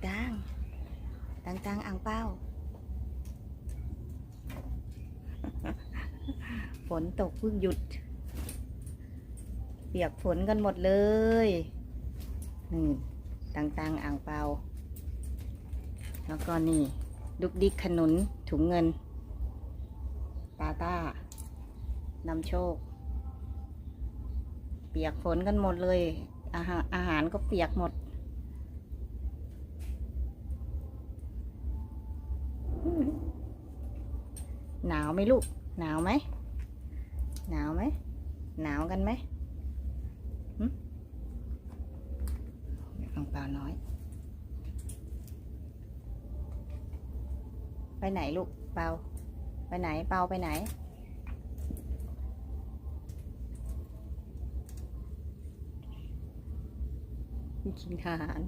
ຕ່າງໆ ຕ່າງໆ ອ່າງເປົາ ຝົນຕົກເພິ່ງຢຸດ ປຽກຝົນກັນໝົດເລີຍ ນີ້ ຕ່າງໆ ອ່າງເປົາ ແລ້ວກໍນີ້ ດຸກດິກຂະໜຸນ ຖົງເງິນ ຕາຕ້າ ນຳໂຊກ ປຽກຝົນກັນໝົດເລີຍ ອາຫາ ອາຫານກໍປຽກໝົດ ໜາວໄໝລູກ? ໜາວໄໝ? ໜາວໄໝ? ໜາວກັນໄໝ? ຫຶ? ອ່າງເປົານ້ອຍ ໄປໄຫນລູກ? ເປົາ ໄປໄຫນ? ເປົາໄປໄຫນ? ກິນອາຫານ.